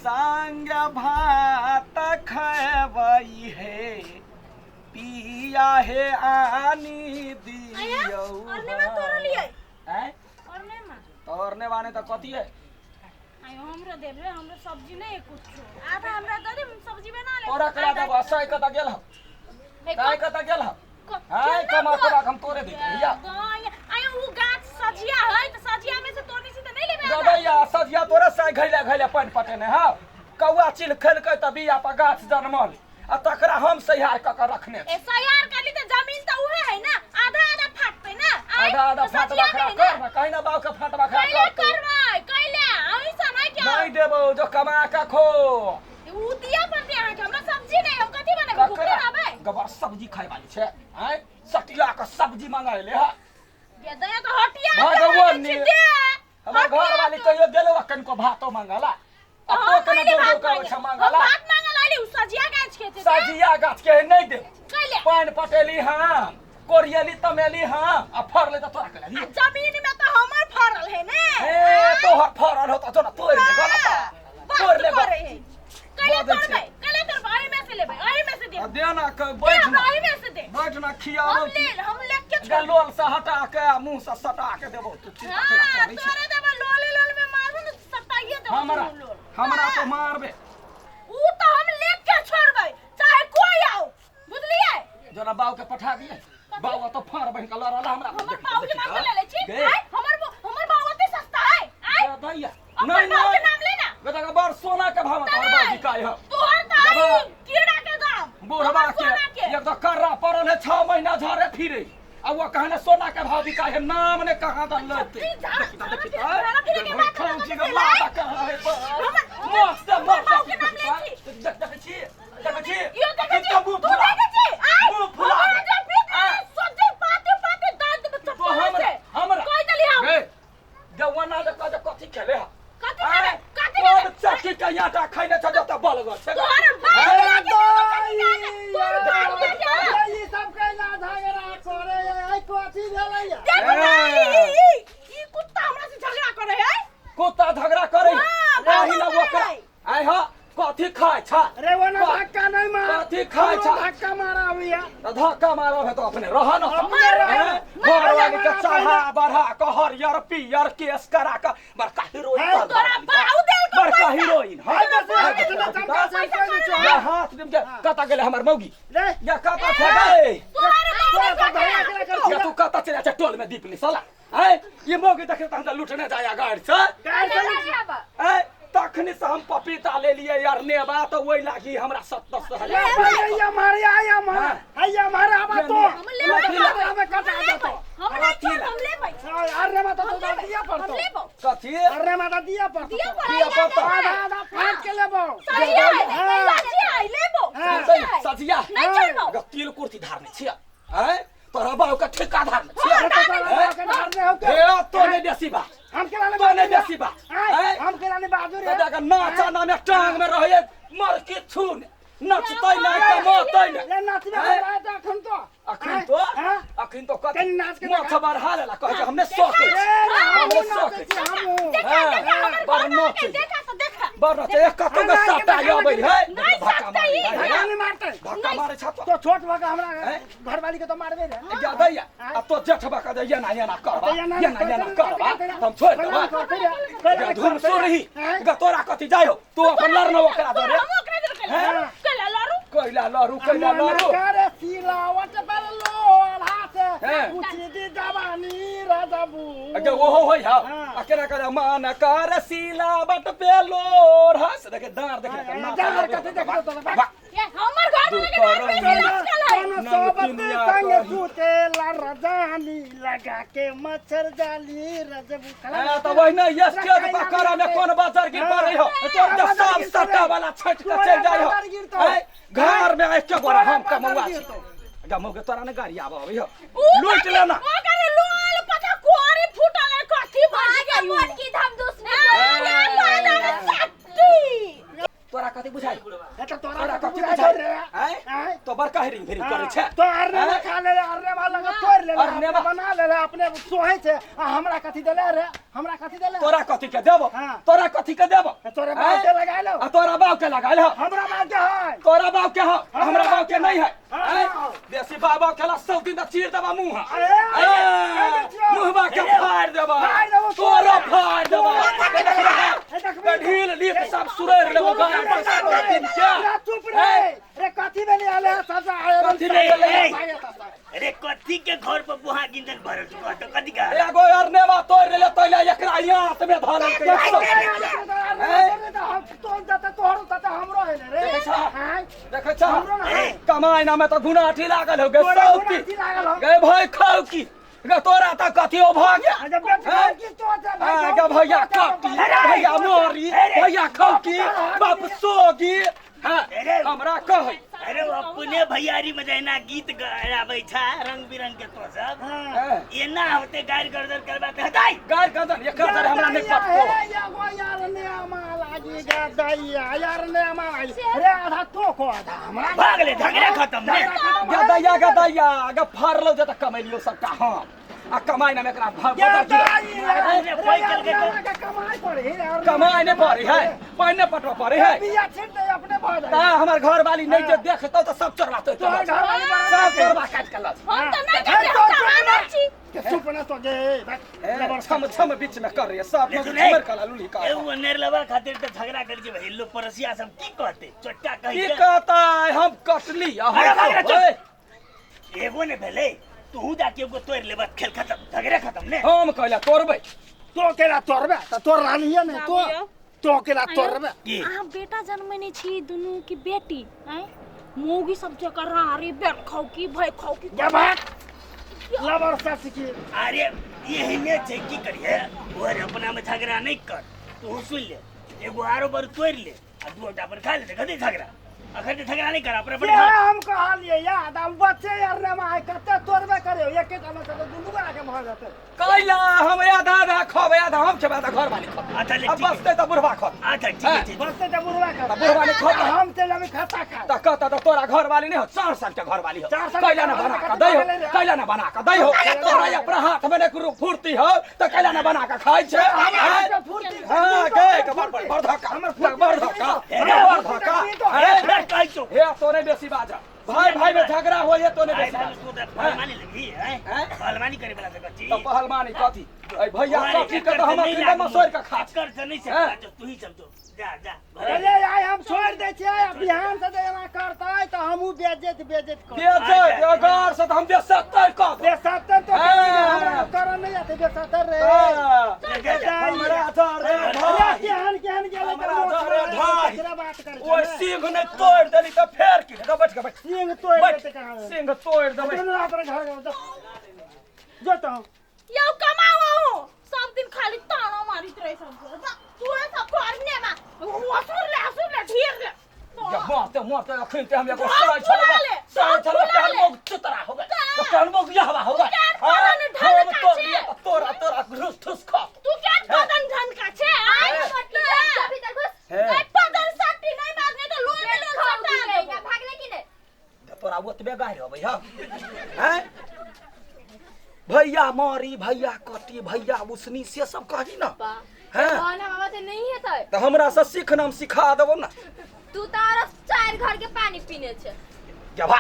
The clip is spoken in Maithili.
संग भात खैबै हे पिया हे आनी दियौ। अरने में तोड़लियै। आँय? अरने में। तोड़ने बाने तऽ कथी है? आयो हमरो देबे, हमरो सब्जी नहीं कुछो। आधा हमरा दे दे, हम सब्जी बना ले। तोरा करा देबो, सही कतऽ गेल हौ? हे, काय कतऽ गेल हौ? आँय, कमा कमा के हम तोरे दै भैया। आयो उ गाछ सजिया है त सजिया में से तोड़ने छी त नहीं लेबे आधा। गदैया सजिया तोरे से घैले घैले पानि पटेने हौ। कौआ चिल खेलकै तऽ बिया पर गाछ जनमल आ तकरा हम सहियार कऽ के रखने ए छी। सयार करली त जमीन त उहे है ना, आधा आधा फाटते ना। आय, आधा आधा तो फाट सजिया बखरा में है ना। कर ना, कहीं ना बाप के फाट बखरा कैले कर तू। करबै कैले ऐसा नहीं क्या नहीं देबो जो कमा के खो। उ दिया पड़ते अहाँ के, हमरा सब्जी नहीं, हम कथी बनेबै? भूखले ककरा रहबै। गबर सब्जी खाय वाली छै? आँय, सटिया के सब्जी मंगाय ले हा। ये दया तो हटिया के भगवान मंगै छी, ने। दे। हमर हटिया घर वाली के। कहियो देलो कनिको भातो मंगला आ तो तो हम केना नहीं दौड़ भात दौड़ के आबै मांगे। छै हम मंगला। भात मांगल आइली, उ सजिया गाछ के छै, दे। सजिया गाछ के नहीं दे। कैले? पानि पटेली हम, कोरियली तमेली हम आ फरले तऽ तोरा केला आ दियौ। जमीन में तो हमर फरल है ने। ए तोहर फरल हो तऽ जो ना तोड़ि ले गो ना हाँ, बात तोड़ि ले गो। करे है। कैले बजै छै। तोड़बै? कैले तोड़बै? एही में से लेबै, एही में से दे। आ दे ना दे बैठ हमरा ना, एही में से दे। बैठ ना खियाबो। हम ले, हम ले के छोड़। लोल से हटा के आ मुंह से सटा के देबो। तू चिंता हाँ, केना करै छी? तोरे देबै लोले लोल में मारबो ने सटाइए देबो हमरा दुनू लोल। हमरा हाँ। तो मारबे। उ तो हम ले के छोड़बै, चाहे कोई आओ, बुझलियै? जोना बाऊ के पठा दिए, बाऊ तो फाड़ बहिन के लड़ल हमरा। हमर बाऊ के नाम ले ले छी। गे। आय, हमर बाऊ अते सस्ता है। आय, दैया अपन नहीं बाऊ के नहीं नाम ले ना। बेटा के बड़ सोना के भाव तोहर नहीं। बाऊ बिकाय है। तोहर त आई बाबा। कीड़ा के दाम। बुढ़वा हमर के सोना के। एक तो कर्रा पड़ल है, 6 महीना झरे फिरे आ वो कहने सोना के भाव बिकाय है, नाम ने कहाँ दल लेते। ई झाड़ा- देखी त, देखी त, झाड़ा फिरे के बात खाउं छी के बताबै लाता कहाँ है बस। हमर मस्त मस्त। बाऊ के नाम ले छी। देख देख छी, देख छी। यो देखै छी, कितना मुंह तू फुला। देखै छी? आय, मुंह फुला हमरा दे। जे पीत आय। सोचे पाते पाते दांत में तो चप्पल हमरा से। हमरा कहि देली हम। गे जवाना जे कह जे कथी खेले हा? कथी आय, खेबै? कथी कोन खेबै? चक्की के आटा खैने छ जतऽ बलगर छै? तोहर बाप अरे के तोहर बाप के जा। ई सब कैला झगड़ा करे है? कथी भेलैया? देखो ना, ई ई ई कुत्ता हमरा से झगड़ा करे है। कुत्ता झगड़ा करे हाँ, एही ना बाबा ओकरा करे। आय हा कथी खाय छ? रे वो ना धक्का नहीं मार। कथी खाय छ? हमरो धक्का मारा भैया। तऽ धक्का मारब है तो अपने रह न। अपने रह। हैं? घर वाली के चढ़ा बढ़ा के हरियर पियर केस करा के बड़का हीरोइन हैं? कर तोरा बाऊ देल को बड़का पैसा। हीरोइन। हाँ, हाय बस, हाँ, हाय बस, देखी चमका तऽ। से कोई नहीं या छो। हाथ दिम के कतऽ गेलै हमर मौगी? रे या कतऽ छै गै? तोहर तोरा बाप तो झगड़ा केला कर या तू कतऽ चलि जाइ छै टोल में दीप साला? आँय, ई मौगी देखै तऽ हम लुटने जाया गाड़ी से। गाड़ी से लुट- आँय, तखनी से हम पपीता लेलियै यार नेबा तऽ ओहि लागी हमरा 70 रे हजार। भाई, ये मारे आया मार। हाँ। है मारे आबा तो। हम लेबै। कथी ला? आबे कटा देतो। हम नहीं छोड़, हम लेबै। हाँ, अरे माता तो हम लेबै, दिया हम पड़तो। लेबो। कथी? अरे माता दिया पड़तो। दिया पड़तो। दिया पड़तो। आधा आधा फाट के लेबो। सजिया है, हाँ। सजिया है, लेबो। हाँ। सजिया है। सजिया। नहीं छोड़बो। ग तिल कुर्ती धारने छियै? आँय, तोरा बाऊ के ठेका धारने छियै? अरे तो तोरा बाप के धारने हो के? हे, तो नहीं बेसी बा। हम केला नहीं तो नहीं बाजू रे। बेसी बा। आय, आँय? हम केला नहीं बाजू रे। दादा के नाचा नामे टांग में रहे मर के छून नचतै नहीं कमतै नहीं। रे नाचबे आँय? हमरा तऽ अखन तो। अखन आँय? तो हाँ? अखन तो कथी कनि नाच के माछ देखा। बढ़ा लेला कहै छै हमने शौक रे, अछि। रे, हमने हमहूँ शौक नाचै अछि। छी, हमहूँ। देखा, हाँ, देखा, हमर बड़ घर वाला के नाचै। देखा तो देखा। बड़ नचै एक कतौ के हमरा के सटा देखा अबै ना है। नहीं धक्का सकते मारै ई। है। धक्का नहीं मारतै। धक्का मारै छ तो। तो छोट भऽ के हमरा आँय? घरवाली के तो मारबे रे। या दैया आ तो जेठबा के जे एना एना करबा, तऽ एना एना एना करबा तऽ हम छोड़ि देबा। करबा। गे धुर सुरही गे तोरा कथी जाइ हो? तू अपन लड़ना ओकरा दरे। हम ओकरा दे कैला हैं? कैला लड़ू। कैला लड़ू, कैला लड़ू। करे सिलावट पर लोढ़ा से हैं? पूछी दी जवानी रजबू। गे ओहो होइ हौ। हाँ। आ केना करे मान कर सिलावट पे लोढ़ा से देखे दाँड़ देखे हाँ, नाचा दाँड़ लागल। कथी देखतो तोरा? वाह। ये हमर घर वाला के दाँत बेसी लचकल है। कोनो नंग सोबत दुनिया संग कही। सुतेला रजानी लगा के मच्छर जाली रजबू। ए, तऽ ओहिना स्टेज पर करऽ में कोन बाजार गिर पड़ै हो? हाँ। जे सब सट्टा वाला छटि कऽ चलि जाइ हो। बाजार गिरतौ। ऐ, घर में एके गोरा हम कमौआ गिरतौ। छी। गे मौगे तोरा ने गाड़ी आबऽ अबै हो। उ लूटि लेना। ओकर लोल पता कोरी फूटल है, कथी भऽ आगे गेल? मोटकी हम दुश्मन। अरे बाजार सट्टी। तोरा कथी कथी बुझाइ? ए त तोरा तोरा कथी कथी बुझाइ? बुझाइ रे? आँय? आँय? तो बड़का हेरिंग फेरिंग करै छै। तो अरने आँय? खा ले अरने वाला लगा तोड़ ले अरने अपने बना ले अपने सोहे छै आ हमरा कथी देले रे? हमरा कथी देले? तोरा कथी के देबो? हाँ। तोरा कथी के देबो? तोरे बाप के लगाय लो। आ तोरा बाप के लगायल हो? हमरा बाप के है। तोरा बाप के हो, हमरा बाप के नहीं है। हाँ। आँय? बेसी बाबा खेला सब दिन त चीर देबा मुंह। अरे, अरे, अरे, मुहबा के फाड़ देबा। फाड़ देबो, तोरा फाड़ देबा। ए, देखबी। ढील लीक सब सुरैर लेबो गाड़ पर सब दिन के। रे चुप रे। रे कथी भेलै आले सब आए? कथी भेलै? अरे कथी के घर पर बुहा गिंजन भरल छौ कहत कथी का? एगो अरनेवा तोड़ लेले तैला एकरा यात में धरल के। देखै छह? देखै छह? हमरो ना है। कमाइ ना में तऽ गुनाठी लागल हो गे। तोरा सौती गुनाठी लागल हौ। गे भाई खाउ की गे, तोरा तऽ कथियो भऽ गेल। हैं? गे भैया काटी, भैया मोरी, भैया खौकी, बाप सोगी। हाँ, हमरा कहै। अरे वो अपने भैयारी में जहिना गीत गाबै छ रंग बिरंग के तो सब हैं? एना होते गारि गर्दन करबा त हटाई। गारि गर्दन एकर तर हमरा नहि पटको। भाग ले, झगड़ा खत्म ने। गदैया गदैया गे, फाड़लो जे तऽ कमेलियो सबटा हम आ कमाइ ना एकरा बदर कमाइ नहि पड़ै है, पानि नहि पटबऽ पड़ै है। ता हमर घर वाली नहि जे देखतौ तऽ सब चोरबा तोड़ तोहर घरवाली बड़ा सब चोरबा काटि के लऽ हम तऽ नहि कहै हम तऽ आनल छी। चुप ना तो गे। ए, छम छम बीच में कर रही सब लेकिन झुमर कला लुली का। ए वो नेरलवा खातिर त झगड़ा कर के भाई लोग परसिया सब की कहते चट्टा कहि की के कहता है, हम कटली आ अरे भाग रे, हम चुप। एगो ने भेलै तू जाके एगो तोड़ लेबा, खेल खत्म, झगड़ा खत्म ने। हम कहला तोड़बै। तो केला तोड़बे त तोड़ रानी है ने तो बाबू तो केला तोड़बे। की? अहाँ बेटा जन्मेने छी दुनू की बेटी? आँय, मौगी सब जकर रारी बेट खाउ की भय खाउ की। जा भाग लबर सस की। अरे एहने छै की करिए और अपना में झगड़ा नहीं कर, तू सुन ले एगो आरो बर तोड़ ले आ दू गोटा पर खा ले कथी झगड़ा अखन तऽ झगड़ा नहीं कर अपने अपने ये खा। हम कहलिए याद हम बच्चे यार रे माय कते तोड़बे करे एके जना से दुनू गोरा के भऽ जेतै। कैला हम आधा आधा खबै, आधा हम खेबै, आधा घर वाली खबै। अच्छा, ले, आ ठीक है। बसतै तऽ बुढ़बा खत। अच्छा ठीक है, ठीक है। बसते तऽ बुढ़वा खा। तऽ बुढ़वा नहि खतै। हम चलि जेबै खाता खा। तऽ कहता तऽ तोरा घर वाली नहि हो, 4 साल के घर वाली हो। 4 साल के कैला ना घरवाली बना कऽ कथी दै हो, भऽ गेलै रे? कैला ना बना कऽ दै हो। तोरा अपना हाथ में नहि फुर्ती हो तऽ कैला ना बना कऽ खाइ छै? हमरा आँय? फुर्ती हाँ गे के बड़ बड़ बड़ धक्का बड़ धक्का बड़ धक्का। अरे अरे फिर कहै छौ। हे तो नहीं बेसी बाजा, भाई भाई में झगड़ा हो ये तो नहीं भाई बेसी भाई बाजा। तू तऽ पहलवानी लगही हैं? हैं? पहलवानी करे वाला सब छी। तो पहलवानी कथी ऐ भैया अरे, कथी के तो हम नहीं अखन लागू। मसोर के खा छी। एकर से नहीं हैं? सकता तू ही सब जो जा जा घरे। अरे आइ हम छोड़ि दै छियै आ बिहान से जे एना करतै तऽ हमहूँ बेज्जत बेज्जत करबै। बेजे अगर से तो हम बेसत्तर कह दे। बेसत्तर तो हाँ। हमरा करऽ नहि आते बेसत्तर रे। जा, जा। हमरा जरे अरे भाई केहन केहन गेलै तऽ हमरा मोछ जरे मारै भाई। ककरा बात करै छै ओइ ने? सिंह ने तोड़ देली तऽ फेर की हेतौ? बैठ के बैठ सिंह तोड़ि बैठ देतै कहाँ। सिंह तोड़ देबै। दुनू अपने घर जो जो तो यौ कमाओ अहूँ सब दिन खाली ताना मारित रहे सबके। जा, तू सब घर ने मा असुर ले असुर ले ढेर ले। या मरते मरते अखन ते हम एगो ढोल साइ छलबा फुला ले, साइ ढोल छलबा फुला केहन ले। मोग चुतरा हो गए तो केहन मोग यहवा हो गए। केहन पता नहि ढंग हम का तोड़ छै। लिया तऽ तोरा तोरा घुस ठुस खा। तू क्या बदन ढन का छे? आय मतलब भीतर घुस। हे। गई बदन सट्टी नहीं मारने तो लोल में लोल सटा देबो। भागले कि नहीं? तोरा ओतबे गारि अबै हौ हैं? भैया मारी, भैया कटी, भैया उसनी से सब कही ना। हैं? कौन हम से नहीं हेतै। तऽ हमरा से सीख ना, हम सिखा देबो ना। तू तऽ आरो 4 घर के पानी पीने छे। जा भा।